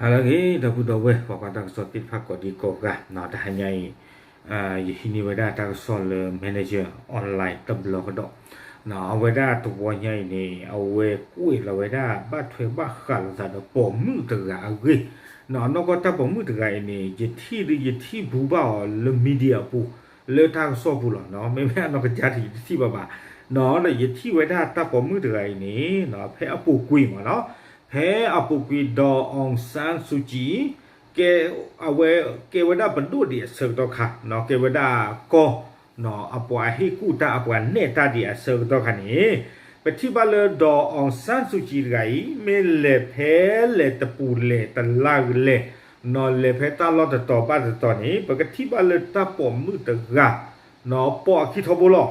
ဟါလၢအဂ့ၤ ဒီပုၢ်ဒီဝဲၢ် ပှၤကွၢ်တၢ်ကစီၣ်သ့ၣ်တဖၣ်ကိးဒံကိးဂၤ, တဟါညါအံၤ ယဟံးန့ၢ်ဝဲဒၣ်တၢ်ကစီၣ်လၢ Manager Online တဘျီကဒီး, အဝဲဒၣ်တဝီညါအံၤန့ၣ် အဝဲကွဲးလီၤဝဲဒၣ် ဘၣ်ထွဲဘၣ်ဃးလိာ်သးဒီးပိာ်မုၣ်တဂၤအဂ့ၢ်, နီၢ်နီၢ်ကီၢ်တၢ်ပိာ်မုၣ်တဂၤအံၤန့ၣ် ယထံၣ်ဒုးယထံၣ်ဘူးဘၣ်အီၤလၢ media အပူၤ လၢတၢ်ကစီၣ်ပူၤလီၤ, မ့မ့ၢ်အနီၢ်ကစၢ်တယထံၣ်ဘၣ်ဘၣ်, ဒီးယထံၣ်ဝဲဒၣ်တၢ်ပိာ်မုၣ်တဂၤအံၤန့ၣ် ဖဲအပူၤကွံာ်မးနီၤ, ဖဲအပူၤကွံာ် ဒီးအောင်ဆန်းစုကြည် ကဲ အဝဲကဲဝဲဒၣ်ပဒိၣ်ဒံးအဆၢကတီၢ်ခါ, ကဲဝဲဒၣ်ကီၢ် အပှၤဟ့ၣ်ကူၣ်တၢ်အပှၤနဲၣ်တၢ်ဒံးအဆၢကတီၢ်ခါန့ၣ်, ပထံၣ်ဘၣ်လၢ ဒီးအောင်ဆန်းစုကြည် တဂၤအံၤ မ့ၢ်လဲၤဖဲလဲၣ်တပူၤလဲၣ်တလၢ်လဲၣ်, နီၢ်လဲၤဖဲတၢ်လီၢ်တတီၤဘၣ်တတီၤန့ၣ် ပကထံၣ်ဘၣ်လၢတၢ်ပိာ်မုၣ်တဂၤ နီၢ်ပိာ်အခံထီဘိလီၤ.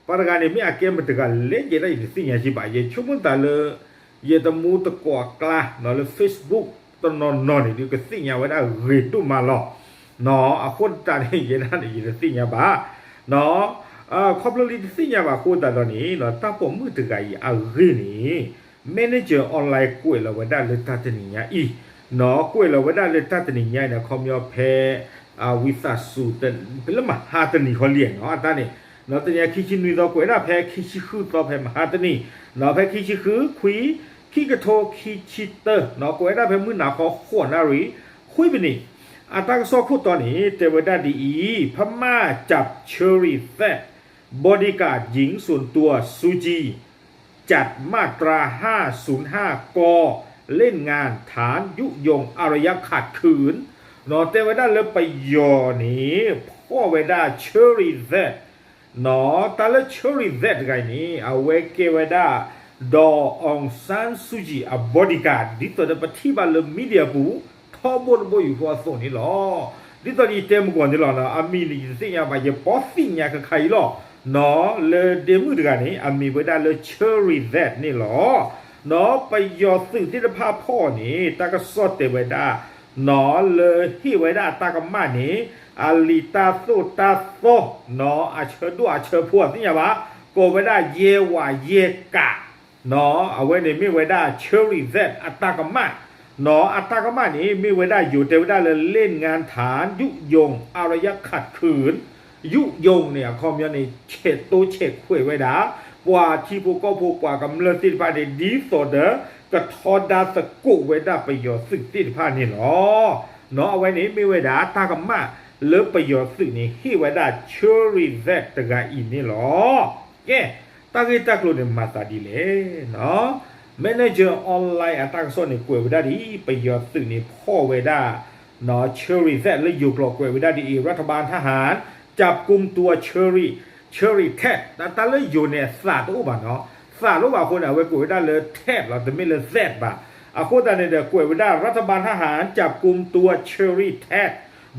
ပှၤတဂၤန့ၣ် မ့ၢ်အကဲမတၤတဂၤလဲၣ် ယဲဒၣ်ယတသ့ၣ်ညါက့ဘၣ်, ယဆိကမိၣ်သးလၢ ယတမူတကိးအကျါ နီၢ်လၢ Facebook တနီၤနီၤန့ၣ် ဒုးကသ့ၣ်ညါဝဲဒၣ်ဂ့ၤဒိၣ်မးလီၤ. နီၢ်အဃိသတးန့ၣ် ယဲဒၣ်န့ၣ် ယတသ့ၣ်ညါဘၣ်, နီၢ် ခီဖျိလၢယတသ့ၣ်ညါဘၣ်အဃိသတးဒီးန့ၣ် တၢ်ပိာ်မုၣ်တဂၤအံၤအဂ့ၢ်န့ၣ် Manager Online ကွဲးလီၤဝဲဒၣ်လၢတၢ်တနံၤညါအံၤ, နီၢ်ကွဲးလီၤဝဲဒၣ်လၢတၢ်တနံၤညါအံၤန့ၣ် အခီပညီဖဲ ဝံသးစူၤ ဖဲလၢမဟါတနံၤခီလံနီၤ အတၢ်န့ၣ်, နီၢ်တနံၤခံဆံနွံသီ ကွဲးဒၣ်ဖဲခံဆံဃုသီဖဲမဟါတနံၤ, နီၢ်ဖဲခံဆံဃု ခွံ ခံကထိခံဆံတၢ နီၢ်ကွဲးဒၣ်ဖဲမုၢ်နၤ ဃီ ဃိးနၣ်ရံၣ် ခွံမံးနံး, အတၢ်ကစီၣ်ခိၣ်တီန့ၣ် တဲဝဲဒၣ်ဒ်အံၤ, พม่าจับเชอรี่แทด บอดี้การ์ดหญิงส่วนตัว ซูจี จัดมาตราห้าศูนย์ห้า ก เล่นงานฐานยุยงอารยะขัดขืน, နီၢ်တဲဝဲဒၣ်လၢပယီၤန့ၣ် ဖီၣ်ဝဲဒၣ် Cherry Zed, နီၢ်တၢ်လၢ Cherry Zed တဂၤအံၤန့ၣ် အဝဲကဲဝဲဒၣ် ဒီး အောင်ဆန်းစုကြည် အ bodyguard ဒ်သိးဒီးပထံၣ်ဘၣ်လၢ media ပူၤ ထီဘိတဘိယူၢ်ဃီအသိးန့ၣ်လီၤ. ဒ်သိးဒီးယတဲမုၢ်ကီၢ်န့ၣ်လီၤ, အမံၤန့ၣ်ယတသ့ၣ်ညါဘၣ်, ယပိာ်သ့ၣ်ညါခဲခါအံၤလီၤ, နီၢ်လၢဒ့မုၣ်တဂၤန့ၣ် အမံၤဝဲဒၣ်လၢ Cherry Zed န့ၣ်လီၤ. နီၢ်ပယီၤသုးသ့ၣ်တဖၣ်ဖီၣ်န့ၣ် တၢ်ကစီၣ်တဲဝဲဒၣ် နီၢ်လၢဟ့ၣ်ဝဲဒၣ်အတၢ်ကမၣ်န့ၣ် အလံာ်တၢ်သိၣ်တၢ်သီ နီၢ်အဆၢဒိၣ်အဆၢဖိအသ့ၣ်ညါဘၣ်, ကိးဝဲဒၣ်ယဲၢ်ဝးယဲၢ်ကး, နီၢ်အဝဲန့ၣ်မ့ၢ်ဝဲဒၣ် Cherry Zed အတၢ်ကမၣ်, နီၢ်အတၢ်ကမၣ်န့ၣ် မ့ၢ်ဝဲဒၣ်ယိၤတဲဝဲဒၣ်လၢ เล่นงานฐานยุยงอารยะขัดขืน, ยุยง န့ၣ် အခီပညီန့ၣ် ဆဲးတိဆဲးခွဲးဝဲဒၣ် ပှၤထံဖိကီၢ်ဖိပှၤကမျၢၢ်သ့ၣ်တဖၣ်န့ၣ် ဒ်သိးဒီး ကထီဒါသကိးဝဲဒၣ်ပယီၤသုးသ့ၣ်တဖၣ်န့ၣ်လီၤ. နီၢ်အဝဲန့ၣ်မ့ၢ်ဝဲဒၣ်တၢ်ကမၣ်လၢပယီၤသုးန့ၣ် ဟ့ၣ်ဝဲဒၣ် Cherry Zed တဂၤအံၤန့ၣ်လီၤ. ကဲ တၢ်ဂ့ၢ်တၢ်ကျိၤန့ၣ်မၤသးဒ်လဲၣ်, နီၢ် Manager Online အတၢ်ကစီၣ်န့ၣ် ကွဲးဝဲဒၣ်ဒ်အံၤ, ပယီၤသုးန့ၣ်ဖီၣ်ဝဲဒၣ် နီၢ် Cherry Zed လၢယိၤကျိာ်ကွဲးဝဲဒၣ်ဒ်အံၤ, รัฐบาลทหารจับกุมตัว Cherry Cherry Zed, တၢ်လၢယိၤန့ၣ်အသးတအိၣ်ဘၣ်နီၢ်, သးတအိၣ်ဘၣ်အဃိန့ၣ် အဝဲကွဲးဝဲဒၣ်လၢ Zed လီၤ, တမ့ၢ်လၢ Zed ဘၣ်. အဃိသတးန့ၣ်ဒီး ကွဲးဝဲဒၣ် รัฐบาลทหารจับกุมตัว Cherry Zed,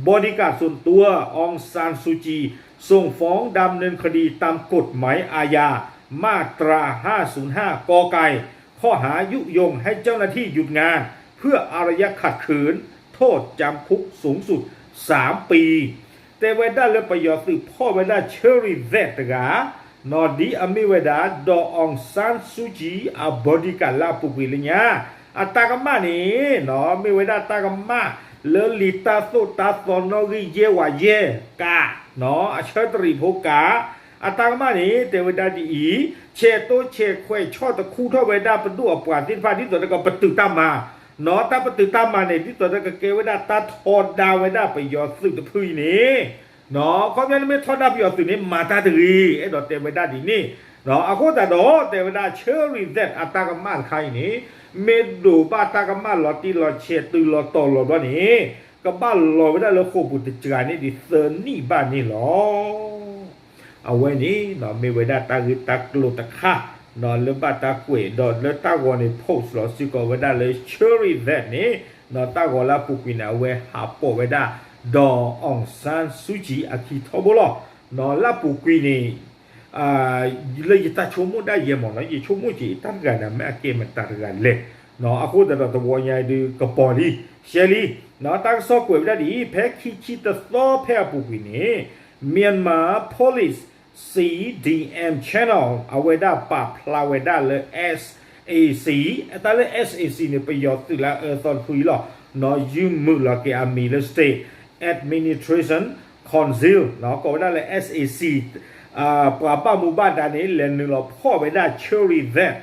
bodyguard ส่วนตัว องซานซูจี ส่งฟ้องดำเนินคดีตามกฎหมายอาญา มาตราห้าศูนย์ห้า ก ไก่ ข้อหายุยงให้เจ้าหน้าที่หยุดงานเพื่ออารยะขัดขืน โทษจำคุกสูงสุดสามปี တဲဝဲဒၣ်လၢပယီၤသုးဖီၣ်ဝဲဒၣ် Cherry Zed တဂၤ, နီၢ်ဒ်အမ့ၢ်ဝဲဒၣ် ဒီးအောင်ဆန်းစုကြည် အ bodyguard လၢအပူၤကွံာ်လၢညါ, အတၢ်ကမၣ်န့ၣ် နီၢ်မ့ၢ်ဝဲဒၣ်တၢ်ကမၣ်လၢလံာ်တၢ်သိၣ်တၢ်သီနီၣ်ဂံၢ်ယဲၢ်ဝးယဲၢ်ကး, နီၢ်အဆၢတရံးဖိကး, အတၢ်ကမၣ်န့ၣ် တဲဝဲဒၣ်ဒ်အံၤ, ဆဲးတိဆဲးခွဲးဆီၣ်တခူထီၣ်ဝဲဒၣ်ပဒိၣ်အပှၤသ့ၣ်တဖၣ် ဒ်သိးဒီးကပတုာ်တၢ်မၤ, နီၢ် တၢ်ပတုာ်တၢ်မၤန့ၣ် ဒ်သိးဒီးကကဲဝဲဒၣ်တၢ်ထီဒါဝဲဒၣ်ပယီၤသုးတဖုအံၤန့ၣ်, နီၢ် ခီပညီနမ့ၢ်ထီဒါပယီၤသုးန့ၣ် မၤတၢ်တဂ့ၤ, အဲၣ်ဒိးတဲဝဲဒၣ်ဒ်န့ၣ်, နီၢ် အဃိသတးဒီးတဲဝဲဒၣ် Cherry Zed အတၢ်ကမၣ်တခါအံၤန့ၣ် မ့ၢ်ဒိးဘၣ်တၢ်ကမၣ်လီၤတံၢ်လီၤဆဲးတုၤလီၤတီၤလီၤဘျီန့ၣ် ကဘၣ်လီၤဝဲဒၣ်လၢဃိာ်ပူၤတစှၤန့ၣ်ဒ်သၢနံၣ်ဘၣ်န့ၣ်လီၤ. အဝဲန့ၣ် နီၢ်မ့ၢ်ဝဲဒၣ်တၢ်ဂ့ၢ်တၢ်ကျိၤတခါ, နီၢ်လၢဘၣ်တၢ်ကွဲးဒီးလၢတၢ်ဂီၤန့ၣ် post လီၤစ့ၢ်ကီးဝဲဒၣ်လၢ Cherry Zed န့ၣ်, နီၢ်တၢ်ဂီၤလၢအပူၤကွံာ်န့ၣ် အဝဲဟးပိာ်ဝဲဒၣ် ဒီးအောင်ဆန်းစုကြည် အခံထီဘိလီၤ. နီၢ်လၢအပူၤကွံာ်န့ၣ် လၢယတၢ်ဆိကမိၣ်ဒၣ်ယဲမ့ၢ်နီၢ် ယဆိကမိၣ်က့ၤ တၢ်တဂၤန့ၣ် မ့ၢ်အကဲမတၤတဂၤလဲၣ်. နီၢ် အဃိသတးဒီးတဝီညါဒုးကပီၤလံ, ရှဲလံ, နီၢ် တၢ်ကစီၣ်ကွဲးဝဲဒၣ်ဒ်အံၤ, ဖဲခံဆံတသီဖဲအပူၤကွံာ်န့ၣ် Myanmar Police C D M Channel အဝဲဒၣ်ပာ်ဖျါဝဲဒၣ်လၢ S A C, တၢ်လၢ S A C န့ၣ် ပယီၤသုးလၢအအၢသီတဖုအံၤလီၤ. ယုၢ်မုာ်လီၤက့ၤအမံၤလၢ State Administration Council ကိးဝဲဒၣ်လၢ SAC ပှၤဘၣ်မူဘၣ်ဒါန့ၣ် လဲၤနုာ်လီၤဖီၣ်ဝဲဒၣ် Cherry Zed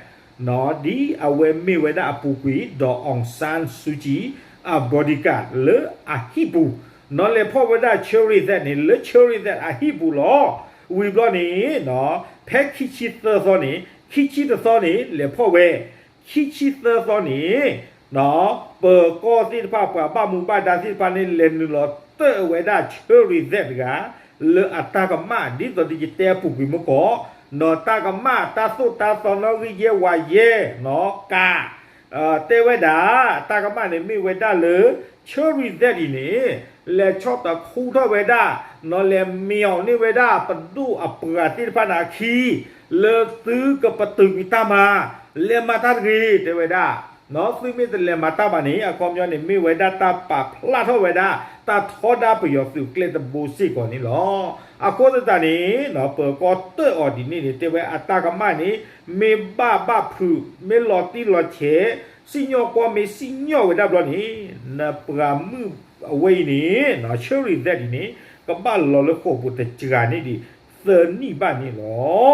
ဒ်အဝဲမ့ၢ်ဝဲဒၣ်အပူၤကွံာ် ဒီး Aung San Suu Kyi အ bodyguard လၢအဟံၣ်ပူၤ, နီၢ်လဲၤဖီၣ်ဝဲဒၣ် Cherry Zed န့ၣ် လၢ Cherry Zed အဟံၣ်ပူၤလီၤ. ဝံၤဘျီန့ၣ် ဖဲခံဆံသၢသီန့ၣ် ခံဆံတသီန့ၣ် လဲၤဖီၣ်ဝဲ ခံဆံသၢသီန့ၣ် ပၢၤကီၢ်သ့ၣ်တဖၣ် ပှၤဘၣ်မူဘၣ်ဒါသ့ၣ်တဖၣ်န့ၣ် လဲၤနုာ်လီၤတၢၢ်ဝဲဒၣ် Cherry Zed တဂၤ လၢအတၢ်ကမၣ် ဒ်သိးဒီးယတဲအပူၤကွံာ်မုၢ်ကီး, နီၢ်တၢ်ကမၣ်တၢ်သိၣ်တၢ်သီနီၣ်ဂံၢ်ယဲၢ်ဝးယဲၢ် နီၢ်ကး တဲဝဲဒၣ် တၢ်ကမၣ်န့ၣ်မ့ၢ်ဝဲဒၣ်လၢ Cherry Zed အံၤန့ၣ် လဲၤဆီၣ်တခူထီၣ်ဝဲဒၣ် နီၢ်လဲၤမံအီၤန့ၢ်ဝဲဒၣ် ပဒိၣ်အပှၤသ့ၣ်တဖၣ်န့ၣ်အခံ လၢသုကပတုာ်ကွံာ်တၢ်မၤ လဲၤမၤတၢ်တဂ့ၤ တဲဝဲဒၣ်, သုမ့ၢ်တလဲၤမၤတၢ်ဘၣ်န့ၣ် အခီပညီန့ၣ် မ့ၢ်ဝဲဒၣ်တၢ်ပာ်ဖျါထီၣ်ဝဲဒၣ် တၢ်ထီဒါပယီၤသုးကျဲတဘိစ့ၢ်ကီးန့ၣ်လီၤ. အဃိသတးန့ၣ် ပၢၤကီၢ်တၢၢ်အီၤဒ်န့ၣ်န့ၣ် တဲဝဲအတၢ်ကမၣ်န့ၣ် မ့ၢ်ဘၣ်ဘၣ်ဖုး မ့ၢ်လီၤတံၢ်လီၤဆဲး စံၣ်ညီၣ်ကွီၢ်မ့ၢ်စံၣ်ညီၣ်ဝဲဒၣ်ဘျီန့ၣ် နပှၤမုၣ်အဝဲအံၤန့ၣ် Cherry Zed အံၤန့ၣ် ကဘၣ်လီၤလၢဃိာ်ပူၤတစှၤန့ၢ်ဒံး သၢနံၣ်ဘၣ်န့ၣ်လီၤ.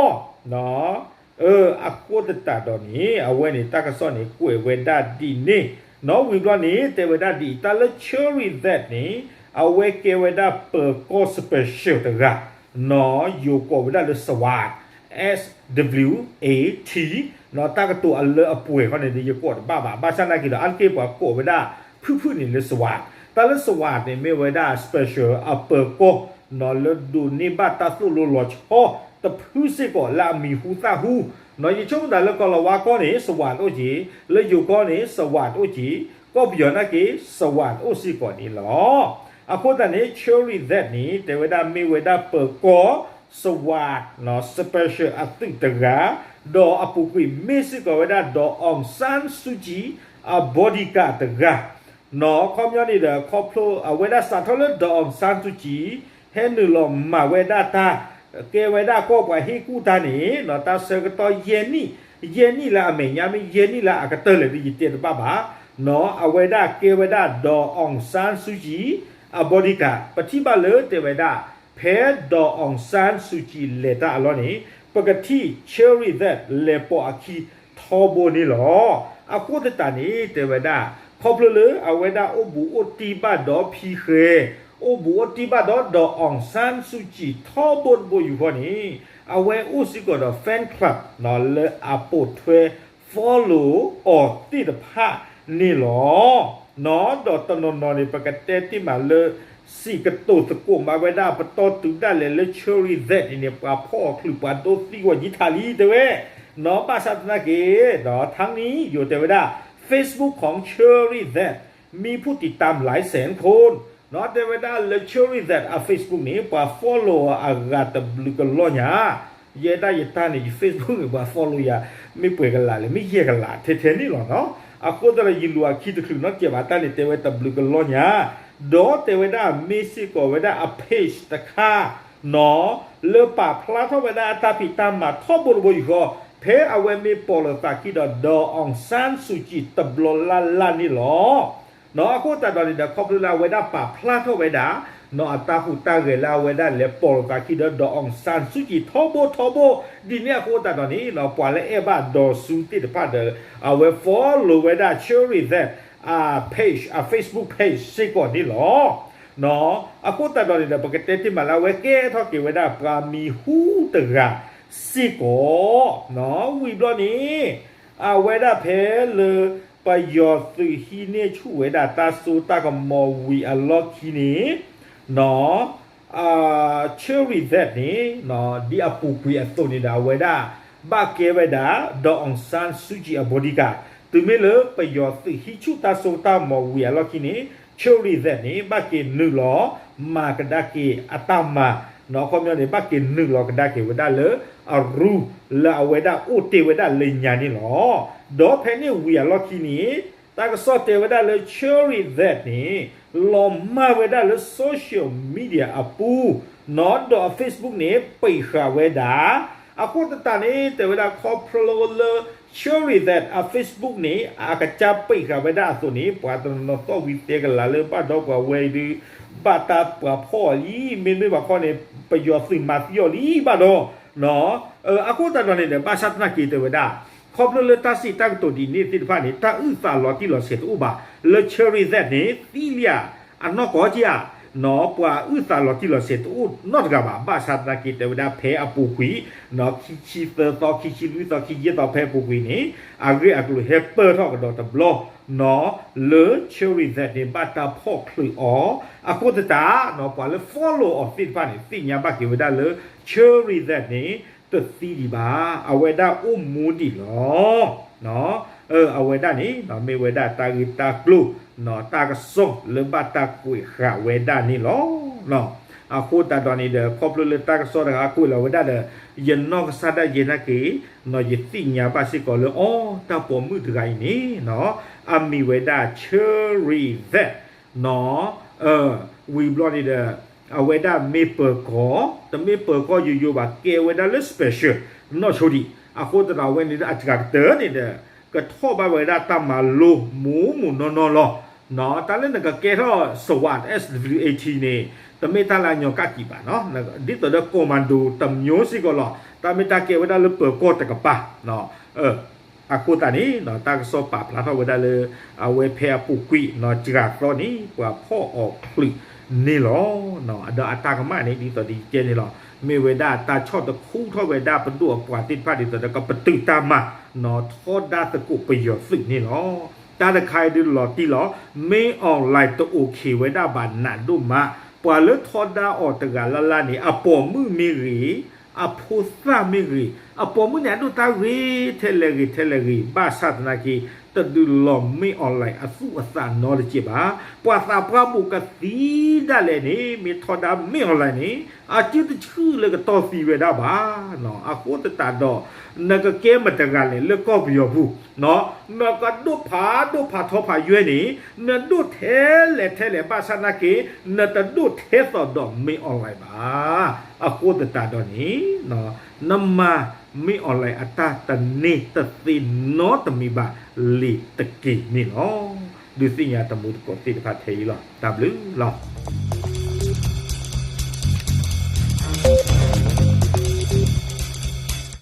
အဃိသတးဒီးန့ၣ် အဝဲန့ၣ်တၢ်ကစီၣ်န့ၣ် ကွဲးဝဲဒၣ်ဒ်န့ၣ် နီၢ်ဝံၤဘျီန့ၣ် တဲဝဲဒၣ်ဒ်အံၤ တၢ်လၢ Cherry Zed န့ၣ် အဝဲကဲဝဲဒၣ်ပၢၤကီၢ် special တဂၤ နီၢ်ယိၤကိးဝဲဒၣ်လၢ SWAT, S W A T, နီၢ်တၢ်ကတိၤအလၢအပှဲၤခီန့ၣ်ဒီး ယကိးတဘၣ်ဘၣ် ဘၣ်ဆၣ်နာ်က့ဒီး အါတက့ၢ်ပှၤကိးဝဲဒၣ် ဖုၣ်ဖုၣ်န့ၣ်လၢ SWAT, တၢ်လၢ SWAT န့ၣ် မ့ၢ်ဝဲဒၣ် special အပၢၤကီၢ် နီၢ်လၢဒိးန့ၢ်ဘၣ်တၢ်သိၣ်လိလီၤဆီ တဖုစ့ၢ်ကီးလၢအမံၤဟူသၣ်ဟူ, နီၢ်ယဆိကမိၣ်သးလၢကီၢ်လီၤဝါကီၢ်န့ၣ် SWAT အိၣ်က့ၤ, လၢယိၤကီၢ်န့ၣ် SWAT အိၣ်က့ၤ, ကီၢ်ပယီၤနာ်က့ SWAT အိၣ်စ့ၢ်ကီးန့ၣ်လီၤ. အဃိသတးန့ၣ် Cherry Zed န့ၣ် တဲဝဲဒၣ်မ့ၢ်ဝဲဒၣ်ပၢၤကီၢ် SWAT, special အသုးတဂၤ, ဒီးအပူၤကွံာ်မ့ၢ်စ့ၢ်ကီးဝဲဒၣ် ဒီး Aung San Suu Kyi အ bodyguard တဂၤ နီၢ်ခီပညီန့ၣ်ဒီး ခီဖျိအဝဲဒၣ်စးထီၣ်လၢ ဒီး Aung San Suu Kyi ဟဲနုာ်လီၤမၤဝဲဒၣ်တၢ် ကဲဝဲဒၣ်ကီၢ်ပှၤဟ့ၣ်ကူၣ်တၢ်န့ၣ် နီၢ်တၢ်ဆၢကတီၢ်ယဲၢ်နံၣ်, ယဲၢ်နံၣ်လၢအမဲာ်ညါ မ့ၢ်ယဲၢ်နံၣ်လၢအကတၢၢ်လဲၣ်ဒီးယတဲတဘၣ်ဘၣ်, နီၢ်အဝဲဒၣ်ကဲဝဲဒၣ် ဒီး Aung San Suu Kyi အ bodyguard ပထံၣ်ဘၣ်လၢတဲဝဲဒၣ် ဖဲ ဒီး Aung San Suu Kyi လဲၤတၢ်အလီၢ်န့ၣ် ပကထံၣ် Cherry Zed လဲၤပိာ်အခံထီဘိန့ၣ်လီၤ. အဃိသတးန့ၣ် တဲဝဲဒၣ် ခီဖျိလၢအဝဲဒၣ်အိၣ်ဘူးအိၣ်တံၢ်ဘၣ်ဒီးဖံဃဲ, အိၣ်ဘူးအိၣ်တံၢ်ဘၣ်ဒီး ဒီး Aung San Suu Kyi ထီဘိတဘိယူၢ်ဃီန့ၣ် အဝဲအိၣ်စ့ၢ်ကီးဒီး fan club လၢအပိာ်ထွဲ follow အီၤသ့ၣ်တဖၣ်န့ၣ်လီၤ. နီၢ်ဒီးတနီၤနီၤန့ၣ် ပကတဲတ့ၢ်မးလၢ စံးကတိၤသကိးမးဝဲဒၣ် ပတီၢ်တုၤဒၣ်လဲာ်လၢ Cherry Zed အံၤန့ၣ် ပှၤဖီၣ်အီၤချုး ပှၤဒိသံကွံာ်ယံာ်ထးလံ တဲဝဲ, နီၢ်ဘၣ်ဆၣ်သနာ်က့ ဒီးထါနံယိၤတဲဝဲဒၣ် Facebook ของ Cherry Zed มีผู้ติดตามหลายแสนคน နီၢ်တဲဝဲဒၣ်လၢ Cherry Zed အ Facebook န့ၣ် ပှၤ follow အဂၤတဘျုးကလီၢ်ညါ ယဲဒၣ်ယတၢ်န့ၣ် ယ Facebook န့ၣ် ပှၤ follow ယၤ မ့ၢ်ပှဲၤကလးလဲၣ် မ့ၢ်ယဲၢ်ကလးထဲထဲန့ၣ်လီၤနီၤ. အဃိသတးဒီး ယလူၤအခံတချုးနီတစဲးဘၣ် တၢ်န့ၣ်တဲဝဲတဘျုးကလီၢ်ညါ, ဒီးတဲဝဲဒၣ်မ့ၢ်စ့ၢ်ကီးဝဲဒၣ်အ page တခါနီၤ လၢပာ်ဖျါထီၣ်ဝဲဒၣ်အတၢ်ဖံးတၢ်မၤထီဘိတဘိယူၢ်ဃီ ဖဲအဝဲမ့ၢ်ပိာ်လိာ်သးခံဒီး ဒီး Aung San Suu Kyi တဘျီလၢ်လၢ်န့ၣ်လီၤ. နီၢ်အဃိသတးဒီးန့ၣ်ဒီး ခီဖျိလၢအဝဲဒၣ်ပာ်ဖျါထီၣ်ဝဲဒၣ် နီၢ်အတၢ်ဟူးတၢ်ဂဲၤလၢအဝဲဒၣ်လဲၤပိာ်လိာ်သးခံဒီး ဒီး Aung San Suu Kyi ထီဘိထီဘိ ဒ်န့ၣ်အဃိသတးဒီးန့ၣ်နီၤ ပှၤလၢအဲၣ်ဘၣ်ဒီးစူသ့ၣ်တဖၣ်ဒီး အဝဲ follow ဝဲဒၣ် Cherry Zed အ page အ Facebook page စ့ၢ်ကီးန့ၣ်လီၤ. နီၢ်အဃိသတးဒီးန့ၣ်ဒီး ပကတဲတ့ၢ်မးလၢအဝဲကဲထီၣ်က့ၤဝဲဒၣ်ပှၤမံၤဟူတဂၤစ့ၢ်ကီး နီၢ်ဝံၤဘျီန့ၣ် အဝဲဒၣ်ဖဲလၢ ပယီၤသုးဟံးန့ၢ်ဆူၣ်ဝဲဒၣ်တၢ်စိတၢ်ကမီၤဝံၤအလီၢ်ခံန့ၣ် နီၢ် Cherry Zed န့ၣ် ဒ်အပူၤကွံာ်အသိးန့ၣ်ဒီး အဝဲဒၣ်ဘၣ်ကဲဝဲဒၣ် ဒီး Aung San Suu Kyi အ bodyguard တုၤမ့ၢ်လၢပယီၤသုးဟံးဆူၣ်တၢ်စိတၢ်ကမီၤဝံၤအလီၢ်ခံန့ၣ် Cherry Zed န့ၣ် ဘၣ်က့ၤနုာ်လီၤမၤကဒါက့ၤအတၢ်မၤ နီၢ်ခီပညီန့ၣ် ဘၣ်က့ၤနုာ်လီၤကဒါက့ၤဝဲဒၣ်လၢအရူ လၢအဝဲဒၣ်အိၣ်တ့ၢ်ဝဲဒၣ်လၢညါန့ၣ်လီၤ. ဒီးဖဲန့ၣ်ဝံၤအလီၢ်ခံန့ၣ် တၢ်ကစီၣ်တဲဝဲဒၣ်လၢ Cherry Zed န့ၣ် လီၤမၢ်ဝဲဒၣ်လၢ social media အပူၤ နီၢ်ဒီးအ Facebook န့ၣ် ပိတ်ဃာ်ဝဲဒၣ် အဃိသတးန့ၣ် တဲဝဲဒၣ်ခီဖျိလၢ Cherry That အ Facebook န့ၣ် အကစၢ်ပိတ်ဃာ်ဝဲဒၣ်အသိးန့ၣ် ပှၤတနီၤနီၤသီၣ်ဝံၤတဲကလၤလၢဘၣ်ဒီးပှၤဝဲအံၤဒုး ဘၣ်တၢ်ပှၤဖီၣ်အီၤလံ မ့မ့ၢ်ဘၣ်ခီန့ၣ် ပယီၤသုးမၤသံအီၤလံဘၣ်ဒီး အဃိသတးဒီးန့ၣ်ဒီး ဘၣ်ဆၣ်သနာ်က့တဲဝဲဒၣ် ခီဖျိလၢတၢ်စံးတၢ်ကတိၤဒ်န့ၣ်သ့ၣ်တဖၣ်န့ၣ် တၢ်အုၣ်သးလီၤတံၢ်လီၤဆဲးတအိၣ်ဘၣ် လၢ Cherry That န့ၣ် သံလံဧါ အနီၢ်ကီၢ်က့ဧါ ပှၤအုၣ်သးလီၤတံၢ်လီၤဆဲးတအိၣ်နီတဂၤဘၣ် ဘၣ်ဆၣ်သနာ်က့တဲဝဲဒၣ်ဖဲအပူၤကွံာ် ခံဆံသၢသီ ခံဆံလွံၢ်သီ ခံဆံယဲၢ်သီဖဲအပူၤကွံာ်န့ၣ် အဂ့ၢ်အကျိၤဟဲပၢၢ်ထီၣ်ကဒီးတဘျီ လၢ Cherry That န့ၣ် ဘၣ်တၢ်ဖီၣ်ချုးအီၤ အဃိသတး ပှၤလၢ follow အီၤသ့ၣ်တဖၣ်န့ၣ် သ့ၣ်ညါဘၣ်က့ၤဝဲဒၣ်လၢ Cherry That န့ၣ် တသံဒံးဘၣ် အဝဲဒၣ်အိၣ်မူဒံးလီၤ အဝဲဒၣ်န့ၣ် မ့ၢ်ဝဲဒၣ်တၢ်ဂ့ၢ်တၢ်ကျိၤ တၢ်ကစီၣ်လၢဘၣ်တၢ်ကွဲးဃာ်ဝဲဒၣ်န့ၣ်လီၤ. အဃိသတးဒီးန့ၣ်ဒီး ခီဖျိလၢတၢ်ကစီၣ်တခါကွဲးလီၤဝဲဒၣ်ဒီး ယနီၢ်ကစၢ်ဒၣ်ယဲနာ်က့ ယသ့ၣ်ညါဘၣ်စ့ၢ်ကီးလၢ အိ တၢ်ပိာ်မုၣ်တဂၤအံၤန့ၣ် အမံၤဝဲဒၣ် Cherry That ဝံၤဘျီန့ၣ်ဒီး အဝဲဒၣ်မ့ၢ်ပၢၤကီၢ် တမ့ၢ်ပၢၤကီၢ်ယိယိဘၣ် ကဲဝဲဒၣ်လၢ special နီၢ်ဆိဒံး အဃိသတးဒီးအဝဲန့ၣ်ဒီးအတဂၤကတၢၢ်န့ၣ်ဒီး ကထီၣ်ဘၣ်ဝဲဒၣ်တၢ်မၤလိမ့ၢ်မ့ၢ်နီၢ်နီၢ်လီၤ. တၢ်လၢနကကဲထီၣ် SWAT SWAT န့ၣ် တမ့ၢ်တၢ်လၢအညီကၣ်ကံးဘၣ်နီၤ ဒ်သိးဒီး commando တမျိုးစ့ၢ်ကီးလီၤ တၢ်မ့ၢ်တၢ်ကဲဝဲဒၣ်လၢပၢၤကီၢ်တကပၤ အဃိသတးန့ၣ် တၢ်ကစီၣ်ပာ်ဖျါထီၣ်ဝဲဒၣ်လၢ အဝဲဖဲအပူၤကွံာ်နီၤ စှၤသီန့ၣ် ပှၤဖီၣ်အီၤချုးန့ၣ်လီၤ. ဒီးအတၢ်ကမၣ်န့ၣ် ဒ်သိးဒီးယတဲန့ၣ်လီၤ မ့ၢ်ဝဲဒၣ်တၢ်ဆီၣ်တခူထီၣ်ဝဲဒၣ်ပဒိၣ်အပှၤသ့ၣ်တဖၣ်ဒ်သိးဒီးကပတုာ်တၢ်မၤ နီၤထီဒါသကိးပယီၤသုးန့ၣ်လီၤ. တၢ်တခါအံၤဒုးလီၤတံၢ်လီၤ မ့ၢ် online တအိၣ်ခ့ဝဲဒၣ်ဘၣ်နးဒိၣ်မး ပှၤလၢထီဒါအီၤတဂၤလၢ်လၢ်န့ၣ် အပိာ်မုၣ်မ့ၢ်ဂ့ၤ အဖိသၣ်မ့ၢ်ဂ့ၤ အပိာ်မုၣ်န့ၣ် အဒိၣ်တၢ်ဂ့ၤထဲလဲၣ်ဂ့ၤထဲလဲၣ်ဂ့ၤ ဘၣ်ဆၣ်သနာ်က့ တဒုးလီၤမ့ၢ် online အသူၣ်အသးနီတစဲးဘၣ်. ပှၤသးပှၢ်ဘူးကသံဒၣ်လဲာ်န့ၣ် မ့ၢ်ထီဒါမ့ၢ် online န့ၣ် အစုတဆူၣ်လၢကတီၢ်သံဝဲဒၣ်ဘၣ်. အဃိသတးဒီး နကကဲမတၤတဂၤလဲၣ်လၢကီၢ်ပယီၤပူၤ နကဒိၣ်ဖးဒိၣ်ဖးထီဖးယွဲၢ်န့ၣ် နဒိၣ်ထဲလဲၣ်ထဲလဲၣ် ဘၣ်ဆၣ်သနာ်က့ နတဒိၣ်ထဲသိးဒီးမ့ၢ် online ဘၣ်. အဃိသတးဒီးန့ၣ် နမၤမ့ၢ် online အတၢ်တန့ၢ်တသ့နီတမံၤဘၣ်လံၤတက့ၢ်န့ၣ်လီၤ. ဒုးသ့ၣ်ညါတမူတကိးသ့ၣ်တဖၣ်ထဲအံၤလီၤ. တၢ်ဘျုးလီၤ.